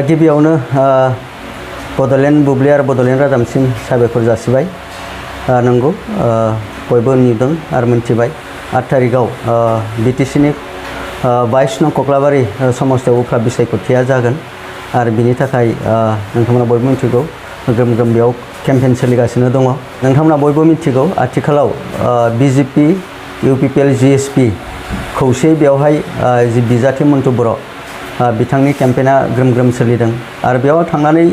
गिबियावनो बड'लेण्ड बुब्लि आरो बड'लेण्ड रादाबसिम साबायखर जासिबाय। नंगौ बयबो नुदों आरो मिथिबाय 8 तारिखआव बिटिसिनि 22 नं कक्लाबारि समस्तियाव उफ्रा बिसायख'थिया जागोन आरो बिनि थाखाय नोंथांमोना बयबो मिथिगौ ग्रोम ग्रोम बेयाव केम्पेइन सोलिगासिनो दङ। नोंथांमोना बयबो मिथिगौ आथिखालाव बिजेपि इउपिपिएल जिएसपि खौसेयै बेवहाय जि बिजाथि मन्टु बर' बिथांनि केम्पेइना ग्रोम ग्रोम सोलिदों आरो बेयाव थांनानै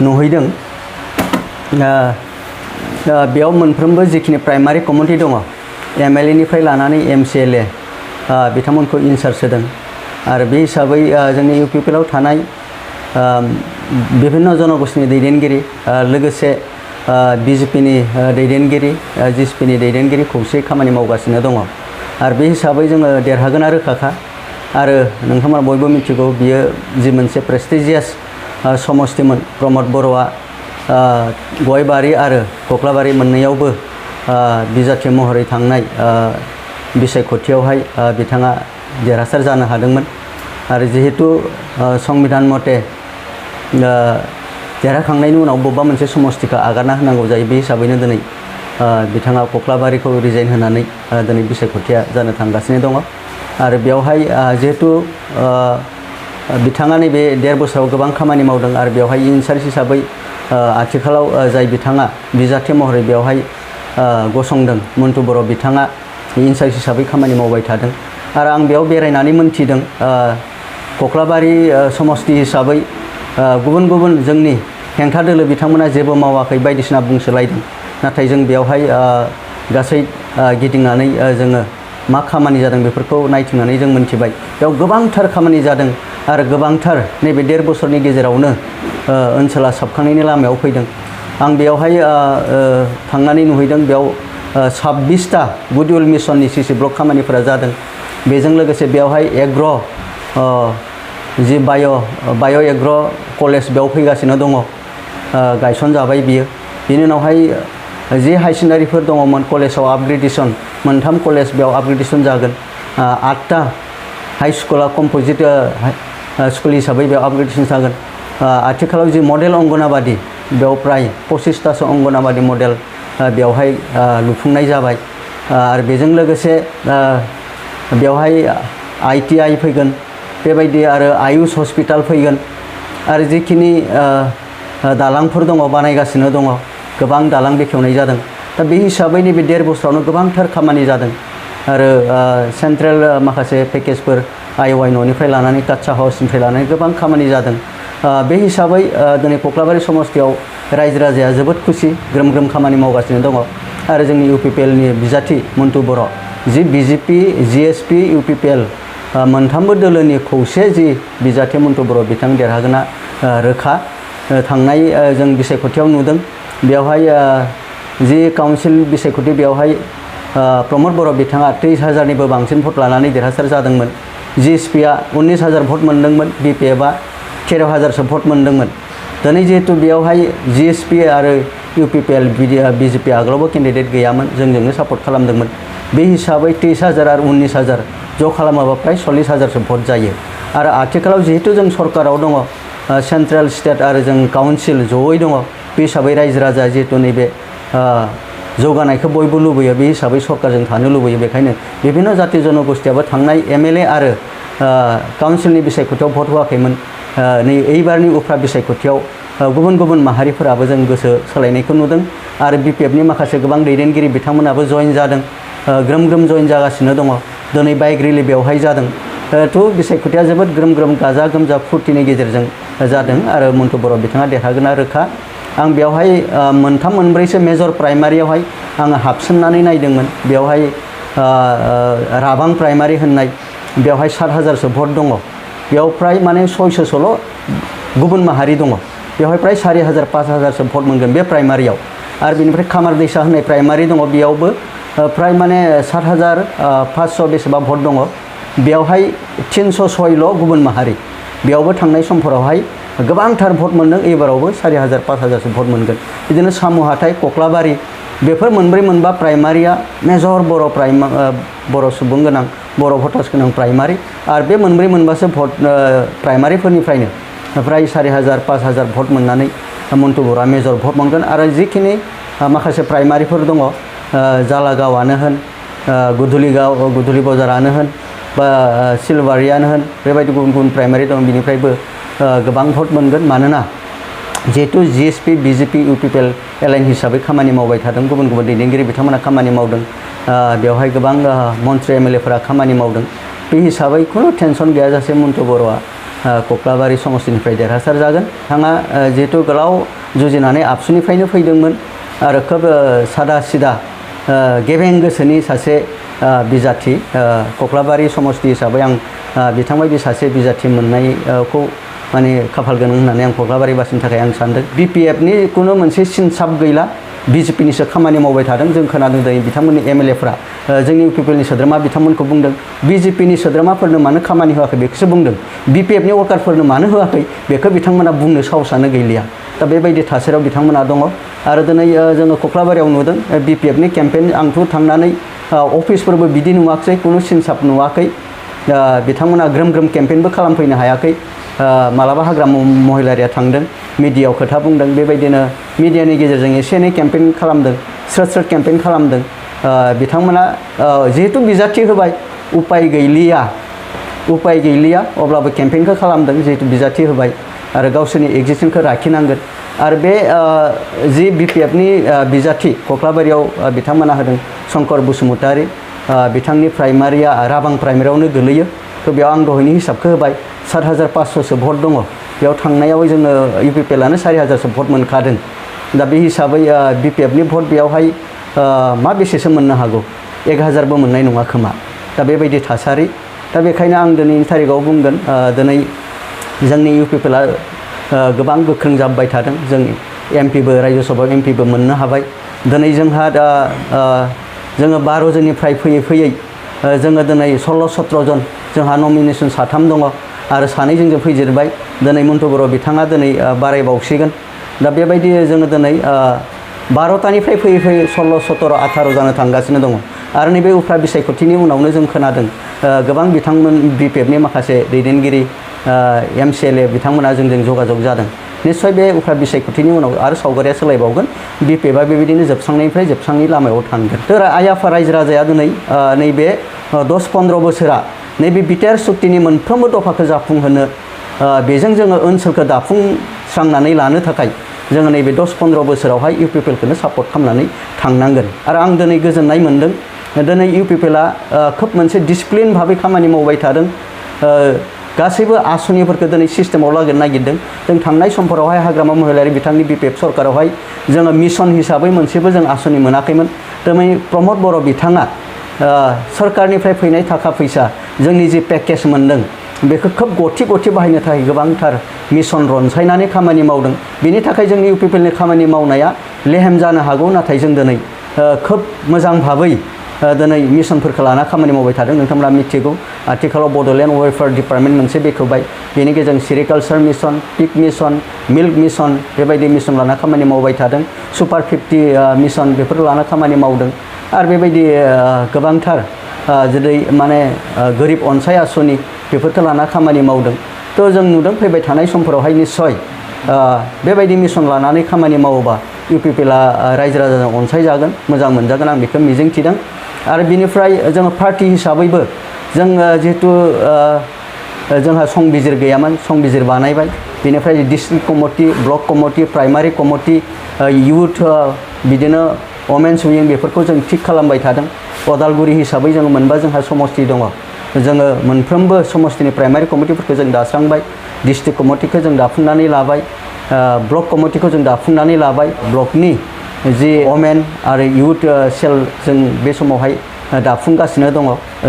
नुहैदों बेयाव मोनफ्रोमबो जिखिनि प्राइमारि कमिटि दङ एमएलए निफ्राय लानानै एमसिएलए बिथांमोनखौ इनचार्ज होदों आरो बे हिसाबै जोंनि इउपिपिएलआव थानाय विभिन्न जनगोष्ठीनि दैदेनगिरि लोगोसे बिजेपिनि दैदेनगिरि जिएसपिनि दैदेनगिरि खौसेयै खामानि मावगासिनो दङ आरो बे हिसाबै जोङो देरहागोना रोखाखा आरो नोंथांमोना बयबो मिथिगौ बियो जि मोनसे प्रेस्टिजियास समस्तिमोन प्रमद बर'आ गयबारि आरो कक्लाबारि मोननैयावबो बिजाथि महरै थांनाय बिसायख'थियावहाय बिथाङा देरहासार जानो हादोंमोन आरो जिहेतु संबिधान मथे देरहाखांनायनि उनाव बबेबा मोनसे समस्तिखौ आगारना होनांगौ जायो। बे हिसाबैनो दिनै बिथाङा कक्लाबारिखौ रिजाइन होनानै दिनै बिसायख'थिया जानो थांगासिनो दङ आरो बेवहाय जिहेतु बिथाङा नैबे 1.5 बोसोराव गोबां खामानि मावदों आरो बेवहाय इनचार्ज हिसाबै आथिखालाव जाय बिथाङा बिजाथि महरै बेवहाय गसंदों मन्टु बर' बिथाङा इनचार्ज हिसाबै खामानि मावबाय थादों आरो आं बेयाव बेरायनानै मोनथिदों कक्लाबारि समस्ति हिसाबै गुबुन गुबुन जोंनि हेंथा दोलो बिथांमोना जेबो मावाखै बायदिसिना बुंसोलायदों नाथाय जों बेवहाय गासै गिदिंनानै जोङो मा खामानि जादों बेफोरखौ नायथिंनानै जों मोनथिबाय। बेयाव गोबांथार खामानि जादों आरो गोबांथार नैबे 1.5 बोसोरनि गेजेरावनो ओनसोला साबखांनायनि लामायाव फैदों। आं बेवहाय थांनानै नुहैदों बेयाव 26टा गुडविल मिशननि सिसि ब्लक खामानिफोरा जादों। बेजों लोगोसे बेवहाय एग्र जि बाय' एग्र कलेज बेयाव फैगासिनो दङ गायसनजाबाय बियो। बिनि उनावहाय जि हाई सेकेन्डारिफोर दङमोन कलेजाव आपग्रेडेसन 3 कलेज बेयाव आपग्रेडेसन जागोन 8टा हाई स्कुला कम्पोजिट स्कुल हिसाबै बेयाव आपग्रेडेसन जागोन। आथिखालाव जि मडेल अंगनाबादि बेयाव प्राय 25टासो अंगनाबादि मडेल बेवहाय लुफुंनाय जाबाय आरो बेजों लोगोसे बेवहाय ITI फैगोन बेबायदि आरो आयुष हस्पिटाल फैगोन आरो जिखिनि दालांफोर दङ बानायगासिनो दङ गोबां दालां बेखेवनाय जादों। दा बे हिसाबै नैबे 1.5 बोसोरावनो गोबांथार खामानि जादों आरो सेन्ट्रेल माखासे पेकेजफोर IOI न'निफ्राय लानानै काच्चा हाउसनिफ्राय लानानै गोबां खामानि जादों। बे हिसाबै दिनै कक्लाबारि समस्तियाव रायजो राजाया जोबोद खुसि ग्रोम ग्रोम खामानि मावगासिनो दङ आरो जोंनि इउपिपिएलनि बिजाथि मन्टु बर' जि बिजेपि जिएसपि इउपिपिएल मोनथामबो दोलोनि खौसे जि बिजाथि मन्टु बर' बिथां देरहागोना रोखा। थांनाय जों बिसायख'थियाव नुदों बेवहाय जि काउन्सिल बिसायख'थि बेवहाय प्रमद बर' बिथाङा 23,000निबो बांसिन भट लानानै देरहासार जादोंमोन। जिएसपिआ 19,000 भट मोनदोंमोन। बिपिएफआ 13,000सो भट मोनदोंमोन। दिनै जिहेतु बेवहाय जिएसपि आरो इउपिपिएल बिजेपि आगोलावबो केन्डिडेट गैयामोन जोंजोंनो सापर्ट खालामदोंमोन। बे हिसाबै 23,000 आरो 19,000 ज' खालामाबा प्राय 40,000सो भट जायो आरो आथिखालाव जिहेतु जों सरकाराव दङ सेन्ट्रेल स्टेट आरो जों काउन्सिल जयै दङ बे हिसाबै रायजो राजा जिहेतु नैबे जौगानायखौ बयबो लुबैयो बे हिसाबै सरकारजों थानो लुबैयो। बेखायनो बिभिन्न जाति जनगोष्ठीयाबो थांनाय एमएलए आरो काउन्सिलनि बिसायख'थियाव भट होआखैमोन। नै एइबारनि उफ्रा बिसायख'थियाव गुबुन गुबुन माहारिफोराबो जों गोसो सोलायनायखौ नुदों आरो बिपिएफनि माखासे गोबां दैदेनगिरि बिथांमोनाबो जइन जादों ग्रोम ग्रोम जइन जागासिनो दङ। दिनै बाइक रेलि बेवहाय जादों। बिसायख'थिया जोबोद ग्रोम ग्रोम गाजा गोमजा फुर्तिनि गेजेरजों जादों आरो मन्टु बर' बिथाङा देरहागोना रोखा। आं बेवहाय 3-4सो मेजर प्राइमारियावहाय आङो हाबसोमनानै नायदोंमोन। बेवहाय राबां प्राइमारि होननाय बेवहाय 7,000सो भट दङ। बेयाव प्राय माने 600सोल' गुबुन माहारि दङ। बेवहाय प्राय 4,000-5,000सो भट मोनगोन बे प्राइमारियाव आरो बेनिफ्राय खामार दैसा होननाय प्राइमारि दङ बेयावबो प्राय माने 7,500 बेसेबा भट दङ। बेवहाय 306ल' गुबुन माहारि। बेयावबो थांनाय समफोरावहाय गोबांथार भट मोनदों। एबारावबो 4,000-5,000सो भट मोनगोन। बिदिनो सामु हाथाइ कक्लाबारि बेफोर 4-4 प्राइमारिया मेजर बर' सुबुं गोनां बर' भटार्स गोनां प्राइमारि आरो बे 4-4सो भट प्राइमारिफोरनिफ्रायनो प्राय 4000 5000 भट मोननानै मन्टु बर'आ मेजर भट मोनगोन आरो जिखिनि माखासे प्राइमारिफोर दङ जालागावआनो होन गुधुलि बजारानो होन बा सिलबारियानो होन बेबायदि गुबुन गुबुन प्राइमारि दं बिनिफ्रायबो गोबां भट मोनगोन मानोना जिहेतु जिएसपि बिजेपि इउपिपिएल एलाइन हिसाबै खामानि मावबाय थादों गुबुन गुबुन दैदेनगिरि बिथांमोना खामानि मावदों बेवहाय गोबां मन्त्रि एमएलएफोरा खामानि मावदों बे हिसाबै खुनु टेनसन गैयाजासे मन्टु बर'आ कक्लाबारि समस्तिनिफ्राय देरहासार जागोन बिथाङा जिहेतु गोलाव जुजिनानै आबसुनिफ्रायनो फैदोंमोन आरो खोब सादा सिदा गेबें गोसोनि सासे बिजाथि कक्लाबारि समस्ति हिसाबै आं बिथांबायदि सासे बिजाथि मोननायखौ माने खाफाल गोनां होननानै आं कक्लाबारिबासिनि थाखाय आं सानदों बिपिएफनि खुनु मोनसे सिनसाब गैला बिजेपिनिसो खामानि मावबाय थादों जों खोनादों दिनै बिथांमोननि एमएलएफ्रा जोंनि इउपिपिएलनि सोद्रोमा बिथांमोनखौ बुंदों बिजेपिनि सोद्रोमाफोरनो मानो खामानि होआखै बेखौसो बुंदों बिपिएफनि वर्कारफोरनो मानो होआखै बेखौ बिथांमोना बुंनो साहसानो गैलिया दा बेबायदि थासारियाव बिथांमोना दङ आरो दिनै जोङो कक्लाबारियाव नुदों बिपिएफनि केम्पेइन आंथ' थांनानै अफिसफोरबो बिदि नुवाखै खुनु सिनसाब नुवाखै बिथांमोना ग्रोम ग्रोम केम्पेइनबो खालामफैनो हायाखै मालाबा हाग्रा महिलारिया थांदों मिडियायाव खोथा बुंदों बेबायदिनो मिडियानि गेजेरजों एसे एनै केम्पेइन खालामदों स्रोद स्रोद केम्पेइन खालामदों बिथांमोना जिहेतु बिजाथि होबाय उपाय गैलिया अब्लाबो केम्पेइनखौ खालामदों जिहेतु बिजाथि होबाय आरो गावसोरनि एक्जिस्टेन्सखौ लाखिनांगोन आरो बे जि बिपिएफनि बिजाथि कक्लाबारियाव बिथांमोना होदों शंकर बसुमतारी बिथांनि प्राइमारिया राबां प्राइमारियावनो गोलैयो थ' बेयाव आं दहायनि हिसाबखौ होबाय 7500सो भट दङ बेयाव थांनायाव जोङो इउपिपिएलआनो 4000सो भट मोनखादों दा बे हिसाबै बिपिएफनि भट बेयावहाय मा बेसेसो मोननो हागौ 1000बो मोननाय नङा खोमा दा बेबायदि थासारि दा बेखायनो आं दिनैनि थारिखआव बुंगोन दिनै जोंनि इउपिपिएलआ गोबां गोख्रों जाबोबाय थादों जों एमपिबो रायजो सभायाव एमपिबो मोननो हाबाय दिनै जोंहा दा जोङो 12 जननिफ्राय फैयै जोङो दिनै 16-17 जन जोंहा नमिनेसन 3 दङ आरो 2 जोंजों फैजिरबाय दिनै मन्टु बर' बिथाङा दिनै बारायबावसिगोन दा बेबायदि जोङो दिनै 12तानिफ्राय फैयै 16, 17, 18 जानो थांगासिनो दङ आरो नैबे उफ्रा बिसायख'थिनि उनावनो जों खोनादों गोबां बिथांमोन बिपिएफनि माखासे दैदेनगिरि एमसिएलए बिथांमोना जोंजों जगाजग जादों निश्चय बे उफ्रा बिसायख'थिनि उनाव आरो सावगारिया सोलायबावगोन बिपिएफआ बेबायदिनो जोबस्रांनायनिफ्राय जोबस्रांनि लामायाव थांगोन थ' आइ आफा रायजो राजाया दिनै नैबे 10-15 बोसोरा नैबे बिटिआर सुक्तिनि मोनफ्रोमबो दफाखौ जाफुंहोनो बेजों जोङो ओनसोलखौ दाफुंस्रांनानै लानो थाखाय जोङो नैबे 10-15 बोसोरावहाय इउपिपिएलखौनो सापर्ट खालामनानै थांनांगोन आरो आं दिनै गोजोननाय मोन्दों दिनै इउपिपिएलआ खोब मोनसे डिसिप्लिन भाबै खामानि मावबाय थादों गासैबो आसनिफोरखौ दिनै सिस्टेमाव लागोनो नागिरदों जों थांनाय समफोरावहाय हाग्रामा महिलारि बिथांनि बिपिएफ सरकारावहाय जोङो मिशन हिसाबै मोनसेबो जों आसनि मोनाखैमोन दिनै प्रमद बर' बिथाङा सरकारनिफ्राय फैनाय थाखा फैसा जोंनि जि पेकेज मोन्दों बेखौ खोब गथि बाहायनो थाखाय गोबांथार मिशन रनसायनानै खामानि मावदों बेनि थाखाय जोंनि इउपिपिएलनि खामानि मावनाया लेहेम जानो हागौ नाथाय जों दिनै खोब मोजां भाबै दिनै मिशनफोरखौ लाना खामानि मावबाय थादों नोंथांमोना मिथिगौ आथिखालाव बड'लेण्ड वेलफेयार डिपार्टमेन्ट मोनसे बेखेवबाय बेनि गेजेरजों sericulture mission pig mission milk mission बेबायदि मिशन लाना खामानि मावबाय थादों सुपार 50 मिशन बेफोरखौ लाना खामानि मावदों आरो बेबायदि गोबांथार जेरै माने गोरिब अनसाय आसनि बेफोरखौ लाना खामानि मावदों थ' जों नुदों फैबाय थानाय समफोरावहाय निस्सय बेबायदि मिशन लानानै खामानि मावोबा इउपिपिएलआ रायजो राजाजों अनसायजागोन मोजां मोनजागोन आं बेखौ मिजिंथिदों आरो बिनिफ्राय जोङो पार्टि हिसाबैबो जों जिहेतु जोंहा संबिजिर गैयामोन संबिजिर बानायबाय बेनिफ्राय district committee block committee primary committee youth बिदिनो वमेन्स विं बेफोरखौ जों थिग खालामबाय थादों अदालगुरि हिसाबै जोङो मोनबा जोंहा समस्ति दङ जोङो मोनफ्रोमबो समस्तिनि प्राइमारि कमिटिफोरखौ जों दास्रांबाय डिस्ट्रिक्ट कमिटिखौ जों दाफुंनानै लाबाय ब्लक कमिटिखौ जों दाफुंनानै लाबाय ब्लकनि जि वमेन आरो इउथ सेल जों बे समावहाय दाफुंगासिनो दङ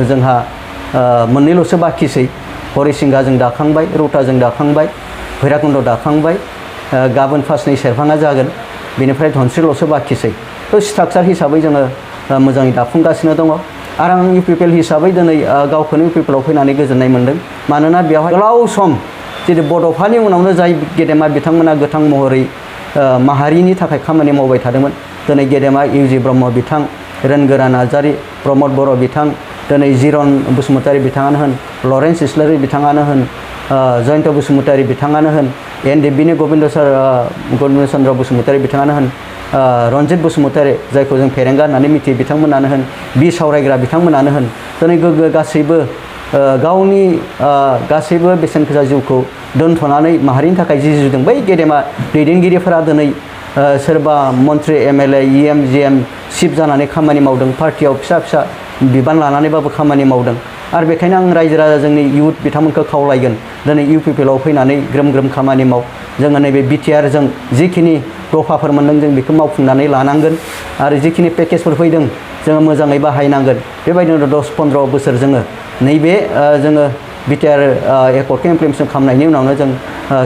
जोंहा मोननैल'सो बाखिसै हरिसिंगा जों दाखांबाय रौताजों दाखांबाय भैराकुन्द दाखांबाय गाबोन 5 सेरफाङा जागोन बेनिफ्राय धनस्रिल'सो बाखिसै थ' स्ट्राक्चार हिसाबै जोङो मोजाङै दाफुंगासिनो दङ आरो आं इउपिपिएल हिसाबै दिनै गावखौनो इउपिपिएलआव फैनानै गोजोननाय मोन्दों मानोना बेवहाय गोलाव सम जेरै बड'फानि उनावनो जाय गेदेमा बिथांमोना गोथां महरै माहारिनि थाखाय खामानि मावबाय थादोंमोन दिनै गेदेमा इउजि ब्रह्म बिथां रोनगोरा नार्जारि प्रमद बर' बिथां दिनै जिरन बसुमतारी बिथाङानो होन लरेन्स इस्लारि बिथाङानो होन जयन्त बसुमतारी बिथाङानो होन एनडिएफबिनि गबिन्द चन्द्र बसुमतारी बिथाङानो होन रन्जित बसुमतारी जायखौ जों फेरेंगा होननानै मिथियो बिथांमोनानो होन बि सावरायग्रा बिथांमोनानो होन दिनै गासैबो गावनि गासैबो बेसेन गोसा जिउखौ दोनथ'नानै माहारिनि थाखाय जुजिदों बै गेदेमा दैदेनगिरिफोरा दिनै सोरबा मन्त्रि एमएलए इएम जिएम चिफ जानानै खामानि मावदों पार्टियाव फिसा फिसा बिबान लानानैबाबो खामानि मावदों आरो बेखायनो आं रायजो राजा जोंनि इउथ बिथांमोनखौ खावलायगोन दिनै इउपिपिएलआव फैनानै ग्रोम ग्रोम खामानि माव जोङो नैबे बिटिआरजों जिखिनि दफाफोर मोनदों जों बेखौ मावफुंनानै लानांगोन आरो जिखिनि पेकेजफोर फैदों जोङो मोजाङै बाहायनांगोन बेबायदिनो 10-15 बोसोर जोङो नैबे जोङो बिटिआर एकर्डखौ इमप्लिमेन्टेसन खालामनायनि उनावनो जों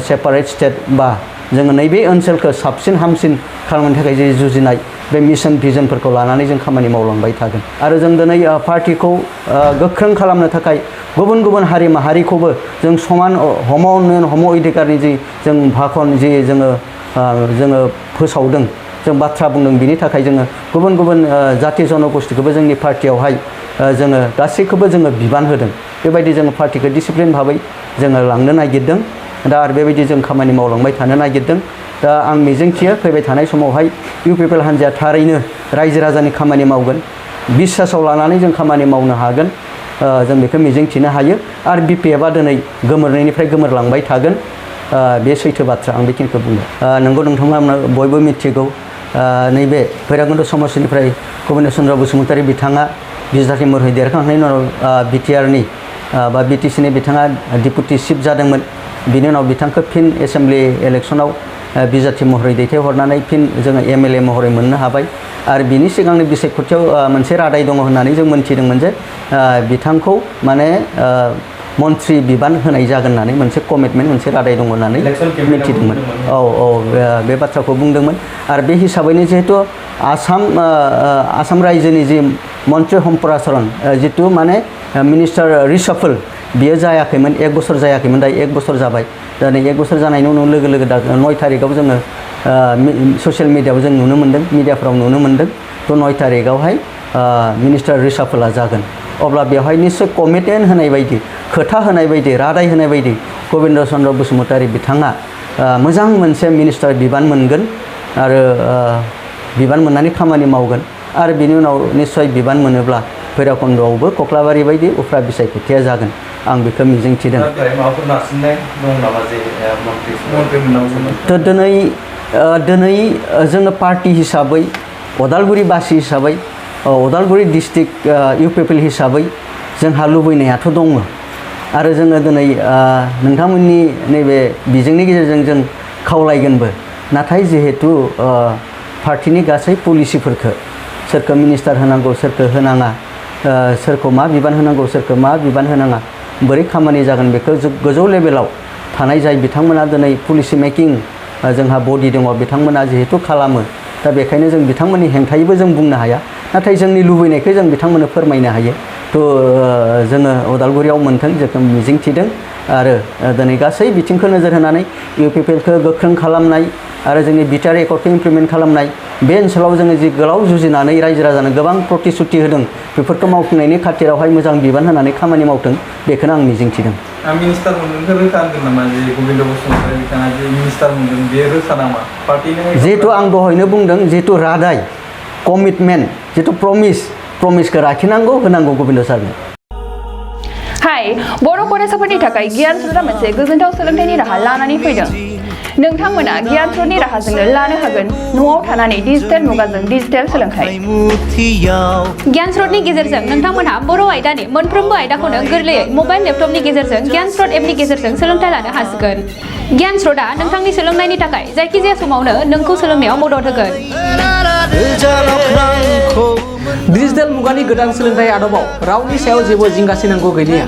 सेपारेट स्टेट बा जोङो नैबे ओनसोलखौ साबसिन हामसिन खालामनो थाखाय जे जुजिनाय बे मिशन भिजनफोरखौ लानानै जों खामानि मावलांबाय थागोन आरो जों दिनै पार्टिखौ गोख्रों खालामनो थाखाय गुबुन गुबुन हारि माहारिखौबो जों समान हम उन्नयन हम अधिकारनि जि जों भाखन जि जोङो फोसावदों जों बाथ्रा बुंदों बिनि थाखाय जोङो गुबुन गुबुन जाति जनगोष्ठीखौबो जोंनि पार्टियावहाय जोङो गासैखौबो जोङो बिबान होदों बेबायदि जोङो पार्टिखौ डिसिप्लिन भाबै जोङो लांनो नागिरदों दा आरो बेबायदि जों खामानि मावलांबाय थानो नागिरदों दा आं मिजिंथियो फैबाय थानाय समावहाय इउपिपिएल हान्जाया थारैनो रायजो राजानि खामानि मावगोन बिसासाव लानानै जों खामानि मावनो हागोन जों बेखौ मिजिंथिनो हायो आरो बिपिएफआ दिनै गोमोरनायनिफ्राय गोमोरलांबाय थागोन बे सैथो बाथ्रा आं बेखिनिखौ बुंदों नंगौ नोंथांमोना बयबो मिथिगौ नैबे भैरबकुन्द समष्टिनिफ्राय गबिन्द चन्द्र बसुमतारी बिथाङा बिजाथि महरै देरखांनायनि उनाव बिटिआरनि बा बिटिसिनि बिथाङा डिपुटि चिफ जादोंमोन बिनि उनाव बिथांखौ फिन एसेम्बलि इलेक्सनाव बिजाथि महरै दैथायहरनानै फिन जोङो एमएलए महरै मोननो हाबाय आरो बिनि सिगांनि बिसायख'थियाव मोनसे रादाय दङ होननानै जों मोनथिदोंमोन जे बिथांखौ माने मन्त्रि बिबान होनाय जागोन होननानै मोनसे कमिटमेन्ट मोनसे रादाय दङ होननानै मिथिदोंमोन बे बाथ्राखौ बुंदोंमोन आरो बे हिसाबैनो जिहेतु आसाम रायजोनि जि मन्त्रि सम्प्रासारन जितु माने मिनिस्टार रिसाफल बियो जायाखैमोन 1 बोसोर जायाखैमोन दा 1 बोसोर जाबाय दा नै 1 बोसोर जानायनि उनाव लोगो लोगो दा 9 तारिखआव जोङो ससियेल मिडियायाव जों नुनो मोन्दों मिडियाफ्राव नुनो मोन्दों थ' 9 तारिखआवहाय मिनिस्टार रिसाफला जागोन अब्ला बेवहाय निश्चय कमिटमेन्ट होनाय बायदि खोथा होनाय बायदि रादाय होनाय बायदि गबिन्द चन्द्र बसुमतारी बिथाङा मोजां मोनसे मिनिस्टार बिबान मोनगोन आरो बिबान मोननानै खामानि मावगोन आरो बिनि उनाव निश्चय बिबान मोनोब्ला भैरबकुन्दआवबो कक्लाबारि बायदि उफ्रा बिसायख'थिया जागोन आं बेखौ मिजिंथिदों दिनै जोङो पार्टि हिसाबै अदालगुरि बासि हिसाबै अदालगुरि डिस्ट्रिक्ट इउपिपिएल हिसाबै जोंहा लुबैनायाथ' दङ आरो जोङो दिनै नोंथांमोननि नैबे बिजोंनि गेजेरजों जों खावलायगोनबो नाथाय जिहेतु पार्टिनि गासै पलिसिफोरखौ सोरखौ मिनिस्टार होनांगौ सोरखौ होनाङा सोरखौ मा बिबान होनांगौ सोरखौ मा बिबान होनाङा बोरै खामानि जागोन बेखौ गोजौ लेभेलाव थानाय जाय बिथांमोना दिनै पलिसि मेकिं जोंहा बडि दङ बिथांमोना जिहेतु खालामो दा बेखायनो जों बिथांमोननि हेंथायैबो जों बुंनो हाया नाथाय जोंनि लुबैनायखौ जों बिथांमोननो फोरमायनो हायो थ' जोङो उदालगुरियाव मोन्थों जों मिजिंथिदों आरो दिनै गासै बिथिंखौ नोजोर होनानै इउपिपिएलखौ गोख्रों खालामनाय आरो जोंनि बिटिआर एकर्डखौ इमप्लिमेन्ट खालामनाय बे ओनसोलाव जोङो जि गोलाव जुजिनानै रायजो राजानो गोबां प्रतिश्रुति होदों बेफोरखौ मावफुंनायनि खाथिरावहाय मोजां बिबान होनानै खामानि मावथों बेखौनो आं मिजिंथिदों मिनिस्टार मोनगोनखौ रोखा होनगोन नामा जे गबिन्द बसुमतारी बिथाङा जे मिनिस्टार मोनगोन बे रोखा नामा पार्टिनि जिहेतु आं दहायनो बुंदों जिहेतु रादाय कमिटमेन्ट जिहेतु प्रमिसखौ लाखिनांगौ होनांगौ गबिन्द सारनो हाय बर' फरायसाफोरनि थाखाय गियान स्रोतआ मोनसे गोजोनथाव सोलोंथाइनि राहा लानानै फैदों नोंथांमोना गियान स्रोतनि राहाजोंनो लानो हागोन न'आव थानानै डिजिटेल मुगाजों डिजिटेल सोलोंथाइ गियान स्रोतनि गेजेरजों नोंथांमोनहा बर' आयदानि मोनफ्रोमबो आयदाखौनो गोरलैयै मबाइल लेपटपनि गेजेरजों गियान स्रोत एपनि गेजेरजों सोलोंथाइ लानो हासिगोन गियान स्रोतआ नोंथांनि सोलोंनायनि थाखाय जायखिजाया समावनो नोंखौ सोलोंनायाव मदद होगोन डिजिटेल मुगानि गोदान सोलोंथाइ आदबाव रावनि सायाव जेबो जिंगासिनांगौ गैलिया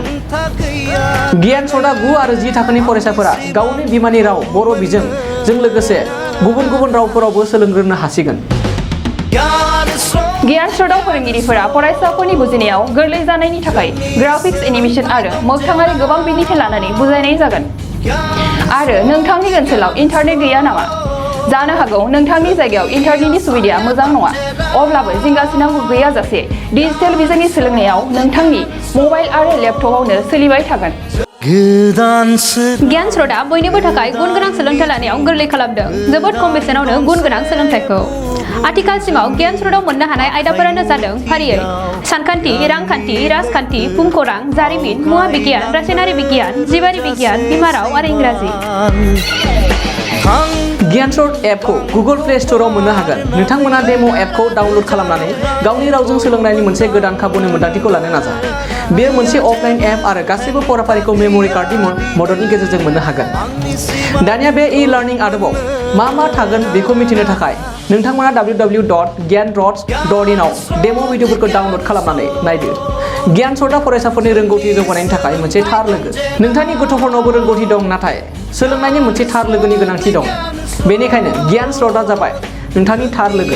गियान स्रोतआ 9 आरो 10 थाखोनि फरायसाफोरा गावनि बिमानि राव बर' बिजोंजों लोगोसे गुबुन गुबुन रावफोरावबो सोलोंग्रोनो हासिगोन गियान स्रोतआव फोरोंगिरिफोरा फरायसाफोरनि बुजिनायाव गोरलै जानायनि थाखाय ग्राफिक्स एनिमेशन आरो मोगथाङारि गोबां बिदिन्थि लानानै बुजायनाय जागोन आरो नोंथांनि ओनसोलाव इन्टारनेट गैया नामा जानो हागौ नोंथांनि जायगायाव इन्टारनेटनि सुबिदाया मोजां नङा अब्लाबो जिंगासिनांगौ गैयाजासे डिजिटेल बिजोंनि सोलोंनायाव नोंथांनि मबाइल आरो लेपटपआवनो सोलिबाय थागोन गियान स्रोतआ बयनिबो थाखाय गुन गोनां सोलोंथाइ लानायाव गोरलै खालामदों जोबोद खम बेसेनावनो गुन गोनां सोलोंथाइखौ आथिखालसिमाव गियान स्रोतआव मोननो हानाय आयदाफोरानो जादों फारियै सानखान्थि रांखान्थि राजखान्थि भुमखौरां जारिमिन मुवा बिगियान रासायनारि बिगियान जिबारि बिगियान बिमा राव आरो इंराजि गियान स्रोत एपखौ गुगल प्ले स्ट'राव मोननो हागोन नोंथांमोना डेम' एपखौ डाउनल'ड खालामनानै गावनि रावजों सोलोंनायनि मोनसे गोदान खाबुनि मोन्दांथिखौ लानो नाजा बेयो मोनसे अफलाइन एप आरो गासैबो फराफारिखौ मेम'रि कार्डनि मददनि गेजेरजों मोननो हागोन दानिया बे ई-लार्निं आदबाव मा थागोन बेखौ मिथिनो थाखाय नोंथांमोना www.gyanrots.in आव डेम' भिडिअफोरखौ डाउनल'ड खालामनानै नायदो गियान स्रोतआ फरायसाफोरनि रोंगौथि जौगानायनि थाखाय मोनसे थार लोगो नोंथांनि गथ'फोरनावबो रोंगौथि दं नाथाय सोलोंनायनि मोनसे थार लोगोनि गोनांथि दं बेनिखायनो गियान स्रोतआ जाबाय नोंथांनि थार लोगो